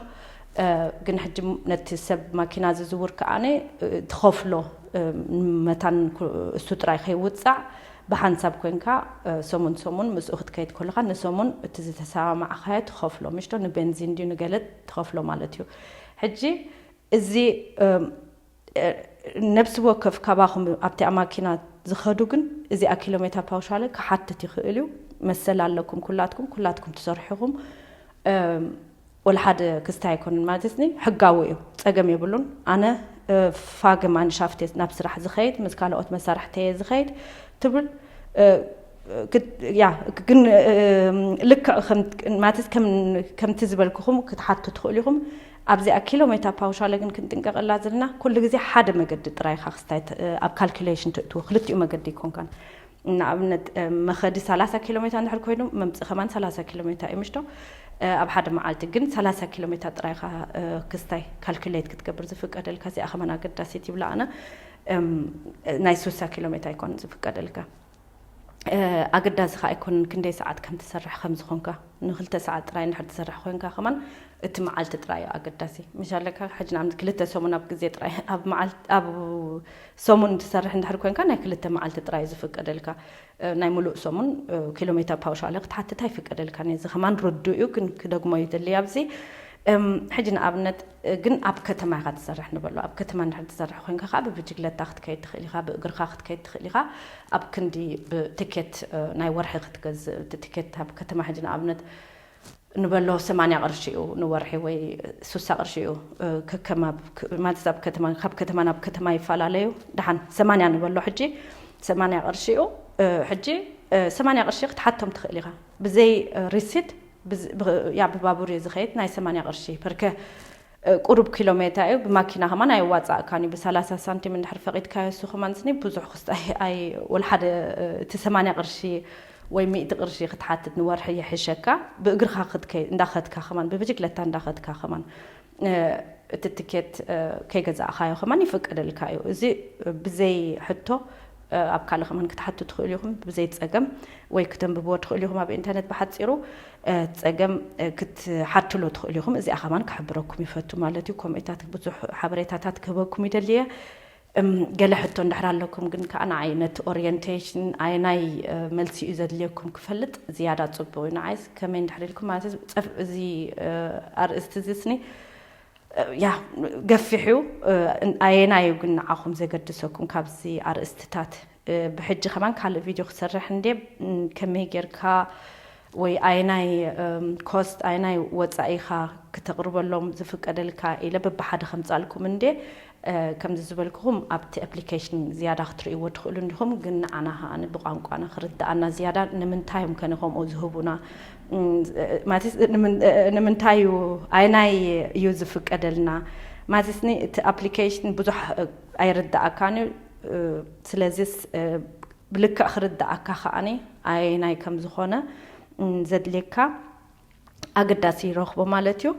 ግን ሕጂ ነቲ ሰብ ማኪና ዝዝውር ከኣነ ትኸፍሎ መታን እሱ ጥራይ ከይውፃዕ ብሓንሳብ ኮንካ ሰሙን ሰሙን ምስኡ ክትከይድ ከለካ ንሰሙን እቲ ዝተሰማማዕካዮ ትኸፍሎ ምሽ ዶ ንቤንዚን ድዩ ንገለ ትኸፍሎ ማለት እዩ። ሕጂ እዚ ነብሲ ወከፍ ካባኹም ኣብቲ ኣማኪና ዝኸዱ ግን እዚኣ ኪሎ ሜታ ፓውሻለ ክሓትት ይኽእል እዩ። መሰል ኣለኩም ኩላትኩም ኩላትኩም ትሰርሕኹም ወላ ሓደ ክስታይ ኣይኮንን ማለት ኒ ሕጋዊ እዩ። ጸገም የብሉን። ኣነ ፋገ ማንሻፍት ናብ ስራሕ ዝኸይድ ምስ ካልኦት መሳርሕተየ ዝኸይድ ትብል ያ ግን ልክዕ ማለት ከምቲ ዝበልኩኹም ክትሓቱ ትኽእሉ ኢኹም። ኣብዚኣ ኪሎ ሜታ ፓውሻለ ግን ክንጥንቀቀላ ዘለና ኩሉ ግዜ ሓደ መገዲ ጥራይ ኢኻ ክስታይ ኣብ ካልኩሌሽን ትእትዎ ክልቲኡ መገዲ ይኮንካን። ንኣብነት መኸዲ ሰላሳ ኪሎ ሜታ እንድሕር ኮይኑ መምፅእ ከማን ሰላሳ ኪሎ ሜታ እዩ ምሽቶ። ኣብ ሓደ መዓልቲ ግን ሰላሳ ኪሎ ሜታ ጥራይ ኢኻ ክስታይ ካልኩሌት ክትገብር ዝፍቀደልካ እዚኣ ከማን ኣገዳሲት ይብላ ኣነ። ናይ ስሳ ኪሎ ሜታ ኣይኮን ዝፍቀደልካ። ኣገዳሲ ከ ኣይኮንን ክንደይ ሰዓት ከም ትሰርሕ ከም ዝኾንካ ንክልተ ሰዓት ጥራይ እንድሕር ትሰርሕ ኮንካ ከማን እቲ መዓልቲ ጥራይ እዩ ኣገዳሲ ምሽ ኣለካ ሕጂ ንኣብነት ክልተ ሰሙን ኣብ ግዜ ጥራይ ኣብ መዓልቲ ኣብ ሰሙን ትሰርሕ እንድሕር ኮንካ ናይ ክልተ መዓልቲ ጥራይ እዩ ዝፍቀደልካ። ናይ ሙሉእ ሰሙን ኪሎ ሜትር ፓውሻለ ክትሓትት ኣይፍቀደልካን እዩ። እዚ ከማን ርዱእ እዩ ግን ክደግሞ ይደሊ ኣብዚ ሕጂ ንኣብነት ግን ኣብ ከተማ ኢኻ ትሰርሕ ንበሎ ኣብ ከተማ እንድሕር ትሰርሕ ኮንካ ከዓ ብብጅግለታ ክትከይድ ትኽእል ኢኻ ብእግርካ ክትከይድ ትኽእል ኢኻ። ኣብ ክንዲ ብትኬት ናይ ወርሒ ክትገዝእ እቲ ትኬት ኣብ ከተማ ሕጂ ንኣብነት ንበሎ ሰማንያ ቅርሺ እዩ ንወርሒ ወይ ሱሳ ቅርሺ እዩ። ከከም ማለት ኣብ ከተማ ካብ ከተማ ናብ ከተማ ይፈላለዩ። ደሓን ሰማንያ ንበሎ ሕጂ ሰማንያ ቅርሺ እዩ። ሕጂ ሰማንያ ቅርሺ ክትሓቶም ትኽእል ኢኻ ብዘይ ሪሲት። ያ ብባቡር እዩ ዝኸይድ ናይ ሰማንያ ቅርሺ ፐርከ ቁሩብ ኪሎ ሜታ እዩ ብማኪና ከማን ኣይዋፃእካን እዩ ብሰላሳ ሳንቲም እንድሕር ፈቂድካዮ እሱ ከማን ስኒ ብዙሕ ክስታይ ኣይ ወላ ሓደ እቲ ሰማንያ ቅርሺ ወይ ሚእቲ ቅርሺ ክትሓትት ንወርሒ ይሕሸካ። ብእግርካ ክትከይ እንዳኸድካ ከማን ብብጅግለታ እንዳኸድካ ከማን እቲ ትኬት ከይገዛእካዮ ከማን ይፍቀደልካ እዩ። እዚ ብዘይ ሕቶ ኣብ ካልእ ከማን ክትሓቱ ትኽእሉ ኢኹም ብዘይ ፀገም ወይ ክተንብብዎ ትኽእሉ ኢኹም ኣብ ኢንተርነት ብሓፂሩ። ፀገም ክትሓትሎ ትኽእሉ ኢኹም እዚኣ ከማን ክሕብረኩም ይፈቱ ማለት እዩ። ከምኡታት ብዙሕ ሓበሬታታት ክህበኩም ይደልየ። እም፣ ገለ ሕቶ እንድሕር ኣለኩም ግን ከዓ ንዓይ ነቲ ኦሪየንቴሽን ኣየናይ፣ እ፣ መልሲ እዩ ዘድልየኩም ክፈልጥ ዝያዳ ጽቡቕ እዩ። ንዓይስ ከመይ እንድሕር ኢልኩም ማለት እዩ፣ ጸፍ-፣ እዚ፣ እ፣ ኣርእስቲ እዚ ስኒ፣ እ፣ ያ፣ ገፊሕ እዩ። እ፣ እን-፣ ኣየናይ እዩ ግን ንዓኹም ዘገድሰኩም ካብዚ ኣርእስትታት? እ፣ ብሕጂ ከማን ካልእ ቪድዮ ክሰርሕ እንዴ፣ እም፣ ከመይ ጌርካ ወይ ኣየናይ፣ እም፣ ኮስት፣ ኣየናይ ወጻኢኻ ክተቕርበሎም ዝፍቀደልካ ኢለ በብሓደ ከምጻልኩም እንዴ፣ እ፣ ከምዚ ዝበልኩኹም ኣብቲ ኣፕሊኬሽን ዝያዳ ክትርእይዎ ትኽእሉ እንዲኹም፣ ግን ንዓና ከኣ ብቋንቋና ክርድኣና ዝያዳ ንምንታይ እዮም ከነ ከምኡ ዝህቡና? እም፣ ማለት እ፣ ንምንታይ እዩ፣ ኣየናይ እዩ ዝፍቀደልና? ማለትስኒ እቲ ኣፕሊኬሽን ብዙሕ፣ እ፣ ኣይርድኣካን እዩ። እ፣ ስለዚስ፣ እ፣ ብልክዕ ክርድኣካ ከኣኒ ኣየናይ ከም ዝኾነ፣ እም፣ ዘድልየካ ኣገዳሲ ይረኽቦ ማለት እዩ።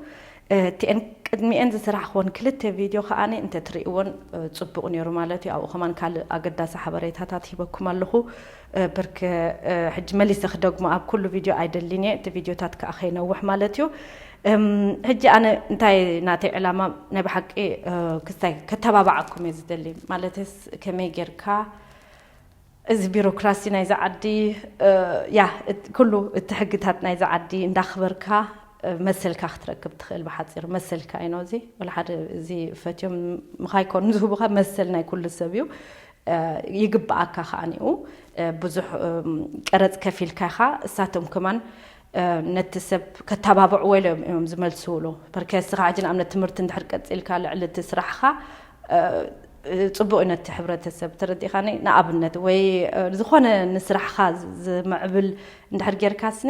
እ፣ እቲአን ቅድሚአን ዝሰራሕክወን ክልተ ቪድዮ ከኣኒ እንተትርእይወን፣ እ፣ ጽቡቕ ነይሩ ማለት እዩ። ኣብኡ ከማን ካልእ ኣገዳሲ ሓበሬታታት ሂበኩም ኣለኹ። እ፣ ብርክ፣ እ፣ ሕጂ መሊሰ ክደግሞ ኣብ ኩሉ ቪድዮ ኣይደልን እየ። እቲ ቪድዮታት ከኣ ከይነውሕ ማለት እዩ። እም፣ ሕጂ ኣነ እንታይ ናተይ ዕላማ ናይ ብሓቂ፣ እ፣ ክስታይ ከተባባዓኩም እየ ዝደሊ። ማለትስ ከመይ ጌርካ እዚ ቢሮክራሲ ናይዚ ዓዲ፣ እ፣ ያ፣ እት-፣ ኩሉ እቲ ሕግታት ናይዚ ዓዲ እንዳኽበርካ፣ እ፣ መሰልካ ክትረክብ ትኽእል። ብሓጺር መሰልካ እዩ ነው። እዚ ወላ ሓደ እዚ ፈትዮም ምኻይ ኮኑ ዝህቡኻ መሰል ናይ ኩሉ ሰብ እዩ። እ፣ ይግብኣካ ከኣ ንኡ፣ እ፣ ብዙሕ፣ እም፣ ቀረጽ ከፊልካ ኢኻ። እሳቶም ከማን፣ እ፣ ነቲ ሰብ ከተባብዕዎ ኢሎም እዮም ዝመልስውሉ። በርከ እስኻ ሕጂ ንኣብነት ትምህርቲ እንድሕር ቀጺልካ ልዕሊ እቲ ስራሕኻ፣ እ፣ ጽቡቕ እዩ ነቲ ሕብረተሰብ፣ ተረዲእኻኒ? ንኣብነት ወይ፣ እ፣ ዝኾነ ንስራሕኻ ዝ-፣ ዝምዕብል እንድሕር ጌርካስኒ፣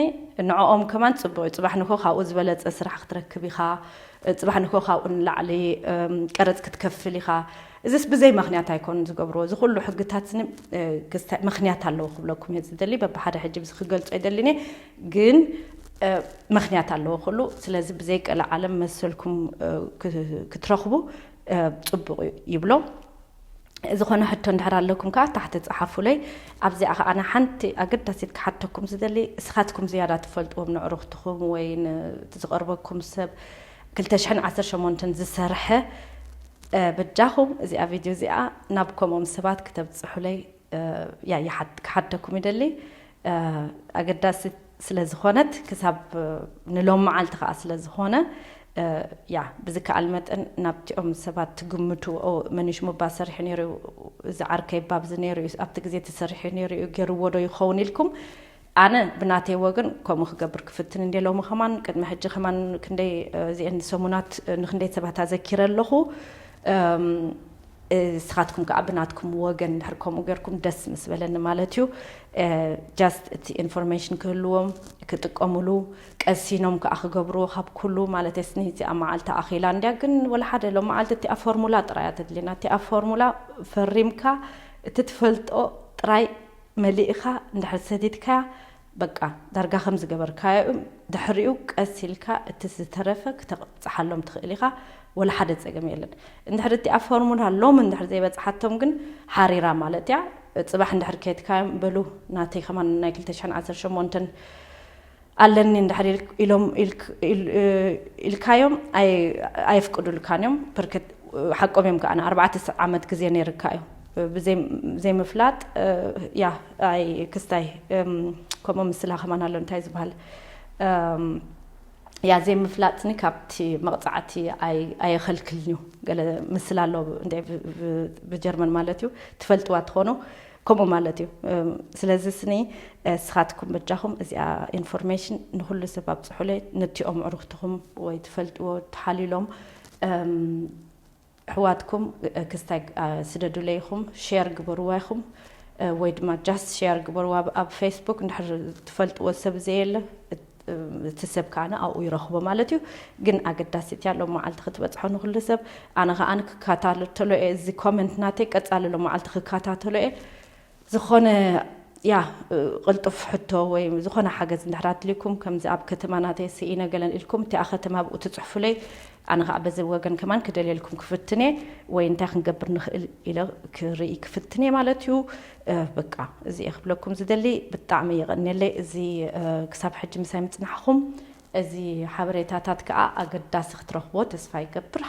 ንዕኦም ከማን ጽቡቕ እዩ። ጽባሕ ንግሆ ካብኡ ዝበለጸ ስራሕ ክትረክብ ኢኻ። እ፣ ጽባሕ ንግሆ ካብኡ ንላዕሊ፣ እም፣ ቀረጽ ክትከፍል ኢኻ። እዚስ ብዘይ ምኽንያት ኣይኮኑን ዝገብርዎ። እዚ ኩሉ ሕግታትስኒ፣ እ፣ ክስታይ ምኽንያት ኣለዎ ክብለኩም እየ ዝደሊ። በብሓደ ሕጂ ብዚ ክገልጾ ኣይደልን እየ፣ ግን፣ እ፣ ምኽንያት ኣለዎ ኩሉ። ስለዚ ብዘይ ቀልዓለም መሰልኩም፣ እ፣ ክ-፣ ክትረኽቡ፣ እ፣ ጽቡቕ ይብሎ። ዝኾነ ሕቶ እንድሕር ኣለኩም ከኣ ታሕቲ ጸሓፉለይ። ኣብዚኣ ከኣ ኣነ ሓንቲ ኣገዳሲት ክሓተኩም ዝደሊ፣ እስኻትኩም ዝያዳ ትፈልጥዎም ንዕሩኽትኹም ወይ ን-፣ ዝቐርበኩም ሰብ ክልተ ሽሕን ዓሰርተ ሸሞንተን ዝሰርሐ፣ እ፣ በጃኹም እዚኣ ቪድዮ እዚኣ ናብ ከምኦም ሰባት ክተብጽሑለይ፣ እ፣ ያ ይሓት-፣ ክሓተኩም ይደሊ። እ፣ ኣገዳሲት ስለ ዝኾነት ክሳብ፣ እ፣ ንሎም መዓልቲ ከኣ ስለ ዝኾነ፣ እ፣ ያ ብዝከኣል መጠን ናብቲኦም ሰባት ትግምቱ፣ ኦ፣ መን እዩ ሽሙ እባ ሰሪሑ ነይሩ፣ እዚ ዓርከይ እባ ኣብዚ ነይሩ እዩ፣ ኣብቲ ግዜ ተሰሪሑ ነይሩ እዩ፣ ገይርዎ ዶ ይኸውን ኢልኩም፣ ኣነ ብናተይ ወገን ከምኡ ክገብር ክፍትን እንደ ሎሚ ከማን፣ ቅድሚ ሕጂ ከማን ክንደይ፣ እ፣ እዚአን ሰሙናት፣ እ፣ ንክንደይ ሰባት ኣዘኪረ ኣለኹ። እም፣ እ፣ ንስኻትኩም ከኣ ብናትኩም ወገን እንድሕር ከምኡ ጌርኩም ደስ ምስ በለኒ ማለት እዩ። እ፣ ጃስት እቲ ኢንፎርሜሽን ክህልዎም፣ ክጥቀሙሉ፣ ቀሲኖም ከኣ ክገብርዎ ካብ ኩሉ ማለት እየ። ስኒ እዚኣ መዓልቲ ኣኺላ እንድያ፣ ግን ወላ ሓደ ሎም መዓልቲ እቲኣ ፎርሙላ ጥራይ እያ ተድልየና። እቲኣ ፎርሙላ ፈሪምካ እቲ ትፈልጦ ጥራይ መሊእኻ እንድሕር ሰዲድካያ፣ በቃ ዳርጋ ከም ዝገበርካዮ እዩ። ድሕሪኡ ቀስ ኢልካ እቲ ዝተረፈ ክተብጽሓሎም ትኽእል ኢኻ። ወላ ሓደ ጸገም የለን። እንድሕር እቲኣ ፎርሙላ ሎም እንድሕር ዘይበጽሓቶም ግን ሓሪራ ማለት እያ። ጽባሕ እንድሕር ከይድካዮም፣ በሉ ናተይ ከማን ናይ ክልተ ሽሕን ዓሰርተ ሸሞንተን ኣለኒ እንድሕር ኢል-፣ ኢሎም ኢልክ-፣ ኢል-፣ እ፣ ኢልካዮም ኣይ-፣ ኣየፍቅዱልካን እዮም። ብርክት፣ ሓቆም እዮም ከኣ፣ ኣርባዕተ ዓመት ግዜ ነይርካ እዩ። ብዘይ-፣ ዘይምፍላጥ፣ እ፣ ያ፣ ኣይ፣ ክስታይ፣ እም፣ ከምኡ ምስላ ከማን ኣሎ፣ እንታይ ዝበሃል? እም፣ ያ፣ ዘይምፍላጥኒ ካብቲ መቕጻዕቲ ኣይ-፣ ኣየኸልክልን እዩ። ገለ ምስላ ኣሎ፣ እንደ ብ-፣ ብ-፣ ብጀርመን ማለት እዩ። ትፈልጥዋ ትኾኑ፣ ከምኡ ማለት እዩ። እም፣ ስለዚ ስኒ፣ እ፣ ስኻትኩም በጃኹም እዚኣ ኢንፎርሜሽን ንኹሉ ሰብ ኣብጽሑለይ፣ ነቲኦም ዕሩኽትኹም ወይ ትፈልጥዎ ተሓሊሎም፣ እም፣ ኣሕዋትኩም፣ እ፣ ክስታይ፣ እ፣ ስደዱለይ ኢኹም፣ ሼር ግበርዋ ኢኹም፣ እ፣ ወይ ድማ ጃስት ሼር ግበርዋ ኣብ፣ ኣብ ፌስቡክ፣ እንድሕር ትፈልጥዎ ሰብ ዘየለ፣ እ፣ እቲ ሰብ ከኣ ኣብኡ ይረኽቦ ማለት እዩ። ግን ኣገዳሲት እያ ሎም መዓልቲ ክትበጽሖ ንኹሉ ሰብ። ኣነ ከኣ ክከታተሎ እየ፣ እዚ ኮመንት ናተይ ቀጻሊ ሎም መዓልቲ ክከታተሎ እየ። ዝኾነ፣ ያ፣ ቅልጡፍ ሕቶ ወይ ዝኾነ ሓገዝ እንድሕር ኣድልዩኩም፣ ከምዚ ኣብ ከተማ ናተይ ስኢነ ገለን ኢልኩም፣ እቲኣ ከተማ ብኡ ትጽሕፉለይ፣ ኣነ ኸኣ በዚ ወገን ከማን ክደልየልኩም ክፍትን እየ፣ ወይ እንታይ ክንገብር ንኽእል ኢለ ክርኢ ክፍትን እየ ማለት እዩ። እ፣ በቃ፣ እዚ እየ ክብለኩም ዝደሊ። ብጣዕሚ የቐንየለይ፣ እዚ፣ እ፣ ክሳብ ሕጂ ምሳይ ምጽናሕኹም። እዚ ሓበሬታታት ከዓ ኣገዳሲ ክትረኽቦ ተስፋ ይገብር።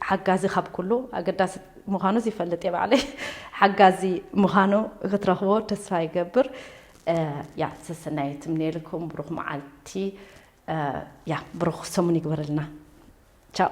ሓጋዚ ካብ ኩሉ ኣገዳሲ ምዃኑ ዝፈልጥ እየ ባዕለይ። ሓጋዚ ምዃኑ ክትረኽቦ ተስፋ ይገብር። ያ ሰሰናይ ትምነየልኩም። ብሩኽ መዓልቲ። ያ ብሩኽ ሰሙን ይግበረልና። ቻው።